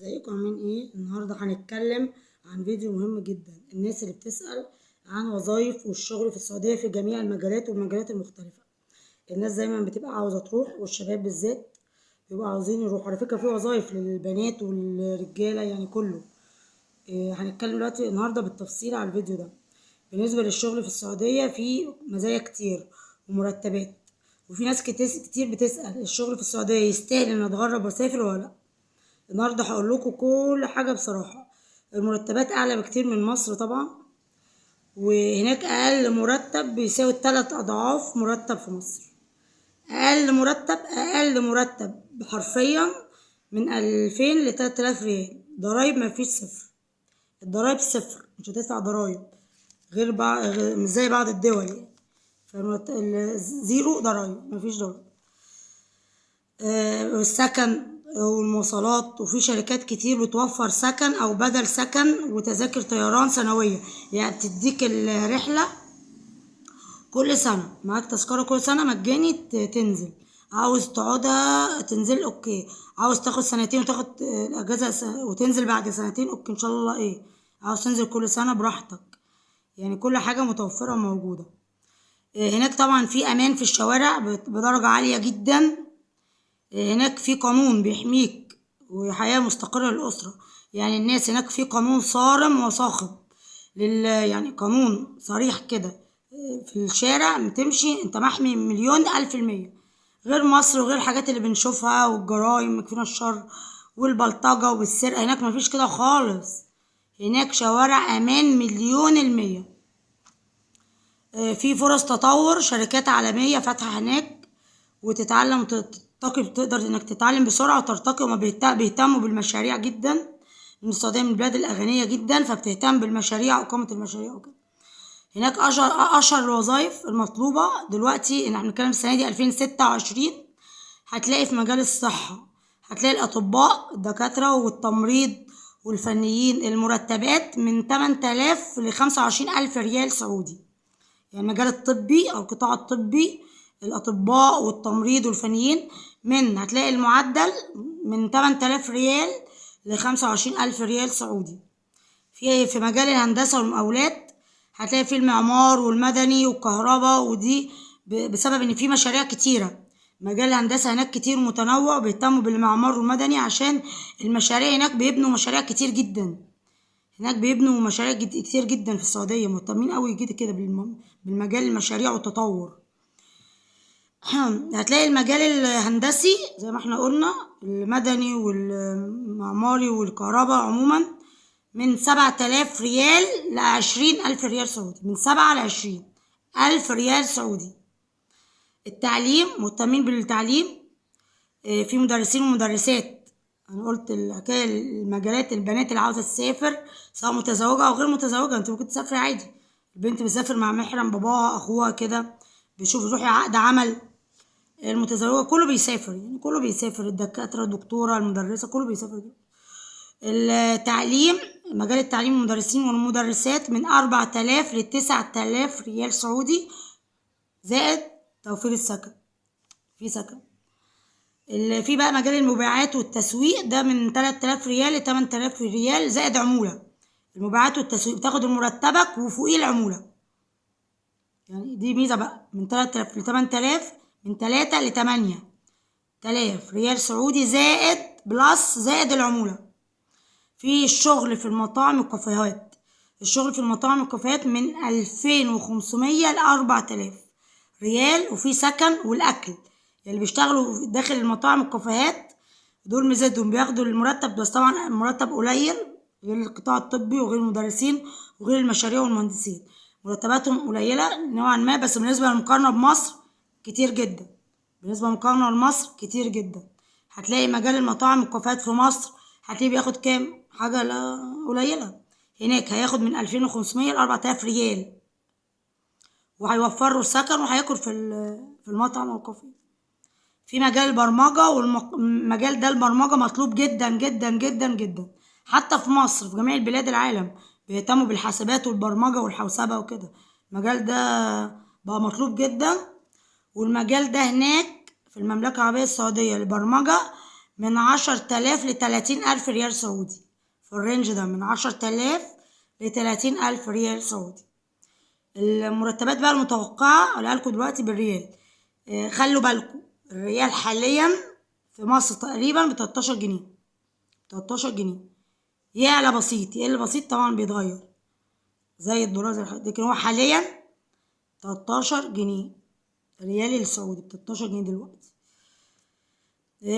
ازيكم عاملين ايه؟ النهارده هنتكلم عن فيديو مهم جدا. الناس اللي بتسأل عن وظائف والشغل في السعودية في جميع المجالات والمجالات المختلفة. الناس دايما بتبقى عاوزة تروح، والشباب بالذات بيبقوا عاوزين يروحوا. على فكرة في وظائف للبنات والرجالة، يعني كله. هنتكلم دلوقتي النهارده بالتفصيل على الفيديو ده. بالنسبة للشغل في السعودية في مزايا كتير ومرتبات، وفي ناس كتير بتسأل الشغل في السعودية يستاهل ان اتغرب واسافر ولا لا. النهارده هقول لكم كل حاجة بصراحة. المرتبات اعلى بكتير من مصر طبعا، وهناك اقل مرتب بيساوي 3 اضعاف مرتب في مصر. اقل مرتب حرفيا من 2000 ل 3000 ريال. ضرايب مفيش، صفر. الضرايب صفر، مش هتدفع ضرايب غير مش زي بعض الدول يعني. Zero ضرايب، مفيش ضرايب. السكن والمواصلات، وفي شركات كتير بتوفر سكن او بدل سكن وتذاكر طيران سنوية، يعني بتديك الرحلة كل سنة، معاك تذكرة كل سنة مجاني تنزل. عاوز تقعدها تنزل okay، عاوز تاخد سنتين وتاخد الاجازة وتنزل بعد سنتين okay ان شاء الله. عاوز تنزل كل سنة براحتك، يعني كل حاجة متوفرة وموجودة. هناك طبعا في امان في الشوارع بدرجة عالية جدا. هناك في قانون بيحميك وحياة مستقرة للأسرة. يعني الناس هناك في قانون صارم وصاخب يعني قانون صريح كده في الشارع تمشي انت محمي 1,000,000%، غير مصر وغير الحاجات اللي بنشوفها والجرايم كفينا الشر والبلطجة والسرقة. هناك مفيش كده خالص، هناك شوارع امان 1,000,000%. في فرص تطور، شركات عالمية فاتحة هناك، وتتعلم ترتقي، بتقدر انك تتعلم بسرعة وترتقي. وما بيهتموا بالمشاريع جدا، لأن السعودية من البلاد الأغنية جدا، فبتهتم بالمشاريع وإقامة المشاريع وكده. هناك أشهر الوظائف المطلوبة دلوقتي، إن احنا بنتكلم السنة دي 2026، هتلاقي في مجال الصحة، هتلاقي الأطباء الدكاترة والتمريض والفنيين. المرتبات من 8000 ل 25000 ريال سعودي. يعني المجال الطبي أو القطاع الطبي، الأطباء والتمريض والفنيين، هتلاقي المعدل من 8000 ريال ل 25000 ريال سعودي. في مجال الهندسة والمقاولات هتلاقي في المعمار والمدني والكهرباء، ودي بسبب إن في مشاريع كتيرة. مجال الهندسة هناك كتير متنوع، بيهتموا بالمعمار والمدني عشان المشاريع هناك، بيبنوا مشاريع كتير جدا هناك، بيبنوا مشاريع كتير جدا في السعودية، مهتمين قوي كده كده بالمجال المشاريع والتطور. هتلاقي المجال الهندسي زي ما احنا قلنا، المدني والمعماري والكهرباء عموما، من 7000 ريال ل20000 ريال سعودي، من 7 ل20000 ريال سعودي. التعليم مهتمين بالتعليم، في مدرسين ومدرسات. انا قلت الحكايه المجالات، البنات اللي عاوزه تسافر سواء متزوجه او غير متزوجه، انت ممكن تسافري عادي. البنت بتسافر مع محرم باباها اخوها كده، بيشوف يروح عقد عمل. المتزوجه كله بيسافر، يعني كله بيسافر، الدكاتره، الدكتوره، المدرسه، كله بيسافر. التعليم، مجال التعليم المدرسين والمدرسات من 4000 ل 9000 ريال سعودي، زائد توفير السكن، في سكن. اللي في بقى مجال المبيعات والتسويق ده من 3000 ريال ل 8000 ريال زائد عمولة. المبيعات والتسويق بتاخد مرتبك وفوقيه العمولة، يعني دي ميزة بقى. من 3000 ل 8000، من 3 ل 8000 ريال سعودي زائد plus زائد العمولة. في الشغل في المطاعم والكافيهات، الشغل في المطاعم والكافيهات من 2500 ل 4000 ريال، وفي سكن والأكل. يعني اللي بيشتغلوا داخل المطاعم والكافيهات دول ميزتهم بياخدوا المرتب، بس طبعا المرتب قليل غير القطاع الطبي وغير المدرسين وغير المشاريع والمهندسين، مرتباتهم قليلة نوعا ما، بس بالنسبة للمقارنة بمصر كتير جدا. بالنسبة للمقارنة لمصر كتير جدا. هتلاقي مجال المطاعم والكافيهات في مصر هتلاقيه بياخد كام؟ حاجة لا قليلة. هناك هياخد من 2500 ل 4000 ريال، وهيوفر له سكن وهياكل في المطعم او الكافيه. في مجال البرمجة، والمجال ده البرمجة مطلوب جدا جدا جدا جدا، حتى في مصر، في جميع البلاد العالم بيهتموا بالحاسبات والبرمجة والحوسبة وكده. المجال ده بقى مطلوب جدا. والمجال ده هناك في المملكة العربية السعودية البرمجة من 10,000 ل30,000 ريال سعودي، في ال range ده من 10,000 ل30,000 ريال سعودي. المرتبات بقى المتوقعة أقولها لكم دلوقتي بالريال. خلوا بالكم الريال حاليا في مصر تقريبا ب13 جنيه، 13 جنيه، يعلى بسيط يقل بسيط طبعا بيتغير زي الدولار زي الحاجات، لكن هو حاليا 13 جنيه ريال السعودي، ب13 جنيه دلوقتي.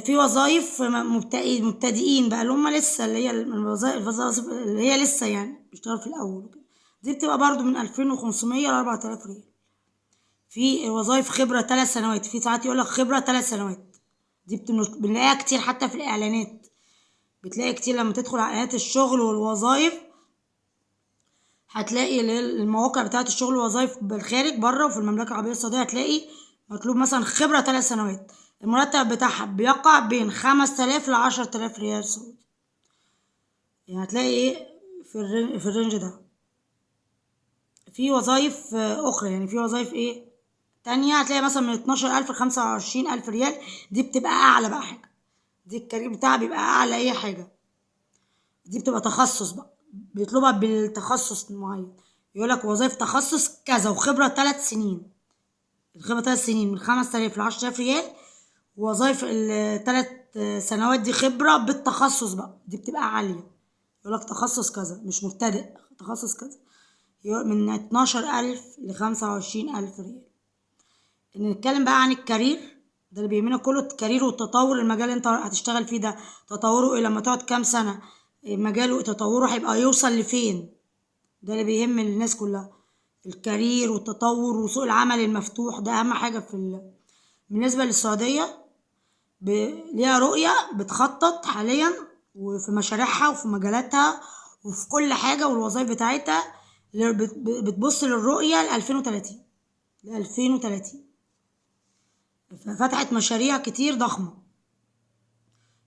في وظايف مبتدئين بقى اللي هم لسه، اللي هي الوظائف اللي هي لسه يعني بيشتغلوا في الأول وكده، دي بتبقى برضو من 2500 ل 4000 ريال. في وظايف خبرة 3 سنوات، في ساعات يقولك خبرة 3 سنوات، دي بنلاقيها كتير حتى في الإعلانات، بتلاقي كتير لما تدخل على إعلانات الشغل والوظايف، هتلاقي اللي هي المواقع بتاعة الشغل والوظايف بالخارج بره وفي المملكة العربية السعودية، هتلاقي مطلوب مثلا خبرة 3 سنوات، المرتب بتاعها بيقع بين 5000 ل 10000 ريال سعودي. يعني هتلاقي ايه في ال range ده. في وظايف أخرى، يعني في وظايف ايه تانية هتلاقي مثلا من 12000 ل 25000 ريال، دي بتبقى أعلى بقى حاجة، دي ال career بتاعها بيبقى أعلى أي حاجة، دي بتبقى تخصص بقى، بيطلبها بالتخصص المعين، يقولك وظايف تخصص كذا وخبرة 3 سنين، الخبرة 3 سنين من 5000 ل 10000 ريال، وظايف التلات سنوات دي خبرة بالتخصص بقى، دي بتبقى عالية، يقولك تخصص كذا مش مبتدئ، تخصص كذا، من 12000 ل 25000 ريال. نتكلم بقى عن ال career، ده اللي بيهمنا كله، ال career والتطور، المجال اللي انت هتشتغل فيه ده تطوره ايه لما تقعد كام سنة، مجاله تطوره هيبقى يوصل لفين، ده اللي بيهم الناس كلها، ال career والتطور وسوق العمل المفتوح، ده اهم حاجة في بالنسبة للسعودية. ليها رؤية بتخطط حاليا وفي مشاريعها وفي مجالاتها وفي كل حاجة، والوظائف بتاعتها بتبص للرؤية ل 2030، ل 2030. ففتحت مشاريع كتير ضخمة،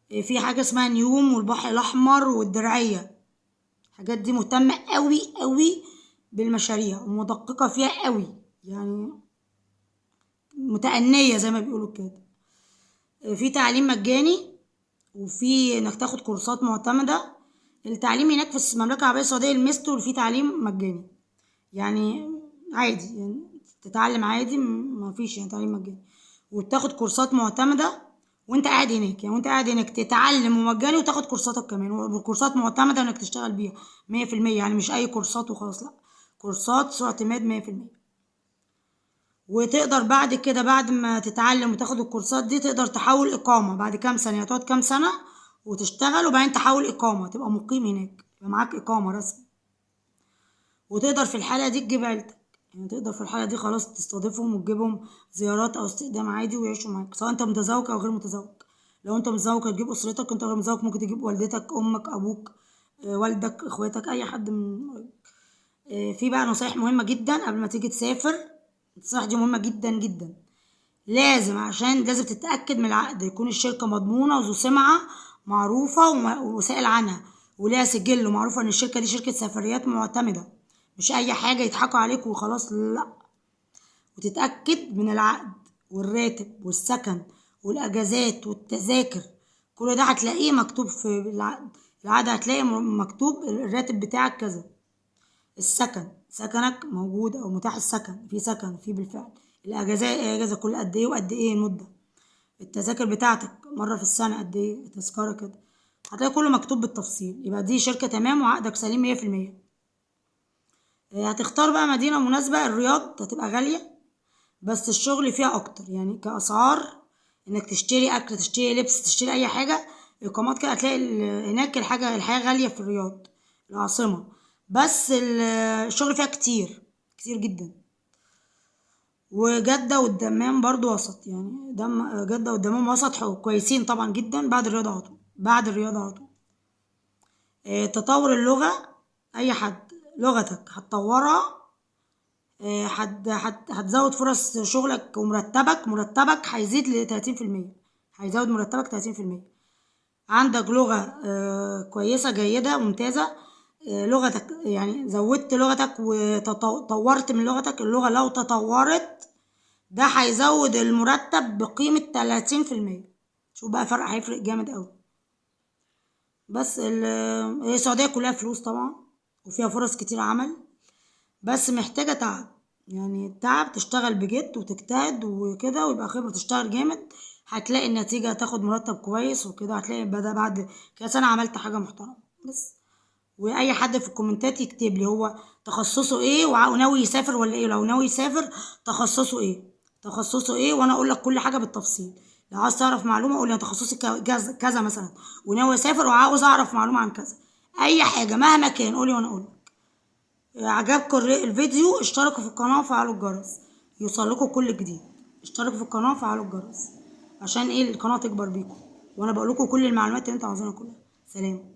في حاجة اسمها نيوم والبحر الأحمر والدرعية، الحاجات دي مهتمة قوي قوي بالمشاريع ومدققة فيها قوي، يعني متأنية زي ما بيقولوا كده. في تعليم مجاني وفي انك تاخد كورسات معتمدة. التعليم هناك في المملكة العربية السعودية الميزته اللي فيه تعليم مجاني، يعني عادي، يعني تتعلم عادي، ما فيش يعني تعليم مجاني، وبتاخد كورسات معتمدة وانت قاعد هناك، يعني وانت قاعد هناك تتعلم ومجاني وتاخد كورساتك كمان، وكورسات معتمدة انك تشتغل بيها 100%، يعني مش اي كورسات وخلاص، لا، كورسات سوء اعتماد 100%. وتقدر بعد كده بعد ما تتعلم وتاخد الكورسات دي تقدر تحول إقامة بعد كام سنة، يعني تقعد كام سنة وتشتغل وبعدين تحول إقامة، تبقى مقيم هناك، يبقى معاك إقامة رسمي. وتقدر في الحالة دي تجيب عيلتك، يعني تقدر في الحالة دي خلاص تستضيفهم وتجيبهم زيارات أو استقدام عادي ويعيشوا معاك، سواء أنت متزوج أو غير متزوج. لو أنت متزوج هتجيب أسرتك، أنت غير متزوج ممكن تجيب والدتك، أمك، أبوك، والدك، إخواتك، أي حد من في بقى نصايح مهمة جدا قبل ما تيجي تسافر، النصايح دي مهمة جدا جدا، لازم تتأكد من العقد، يكون الشركة مضمونة وذو سمعة معروفة وسائل عنها وليها سجل، ومعروفة إن الشركة دي شركة سفريات معتمدة، مش أي حاجة يضحكوا عليك وخلاص، لأ. وتتأكد من العقد والراتب والسكن والأجازات والتذاكر، كل ده هتلاقيه مكتوب في العقد. العقد هتلاقي مكتوب الراتب بتاعك كذا، السكن، سكنك موجود أو متاح، السكن في سكن في بالفعل، الأجازات أجازة كل قد إيه وقد إيه المدة، التذاكر بتاعتك مرة في السنة قد إيه تذكرة كده، هتلاقي كله مكتوب بالتفصيل. يبقى دي شركة تمام وعقدك سليم 100%. هتختار بقى مدينة مناسبة. الرياض هتبقى غالية بس الشغل فيها أكتر، يعني كأسعار إنك تشتري أكل، تشتري لبس، تشتري أي حاجة، إقامات كده، هتلاقي هناك الحياة غالية في الرياض العاصمة، بس الشغل فيها كتير كتير جدا. وجدة والدمام برضو وسط، يعني جدة والدمام وسط كويسين طبعا جدا بعد الرياض على طول، بعد الرياض على طول. تطور اللغة، أي حد لغتك هتطورها، هتزود فرص شغلك ومرتبك، مرتبك هيزيد لتلاتين في المية، هيزود مرتبك تلاتين في المية. عندك لغة كويسة جيدة ممتازة، لغتك يعني زودت لغتك وطورت من لغتك، اللغة لو تطورت ده هيزود المرتب بقيمة تلاتين في المية. شوف بقى فرق، هيفرق جامد قوي. بس هي السعودية كلها فلوس طبعا، وفيها فرص كتير عمل، بس محتاجة تعب، يعني تعب، تشتغل بجد وتجتهد وكده، ويبقى خبرة، تشتغل جامد، هتلاقي النتيجة، تاخد مرتب كويس وكده، هتلاقي بدأ بعد كده سنة عملت حاجة محترمة. بس واي حد في الكومنتات يكتب لي هو تخصصه ايه، وناوي يسافر ولا ايه، لو ناوي يسافر تخصصه ايه، تخصصه ايه، وانا اقول لك كل حاجة بالتفصيل. لو عاوز تعرف معلومة قول لي انا تخصصي كذا مثلا، وناوي اسافر وعاوز اعرف معلومة عن كذا، اي حاجة مهما كان قولي وانا اقول لك. عجبكم الفيديو اشتركوا في القناة وفعلوا الجرس يوصل لكم كل جديد. اشتركوا في القناة وفعلوا الجرس عشان ايه القناة تكبر بيكم، وانا بقول لكم كل المعلومات اللي انتوا عاوزينها كلها. سلام.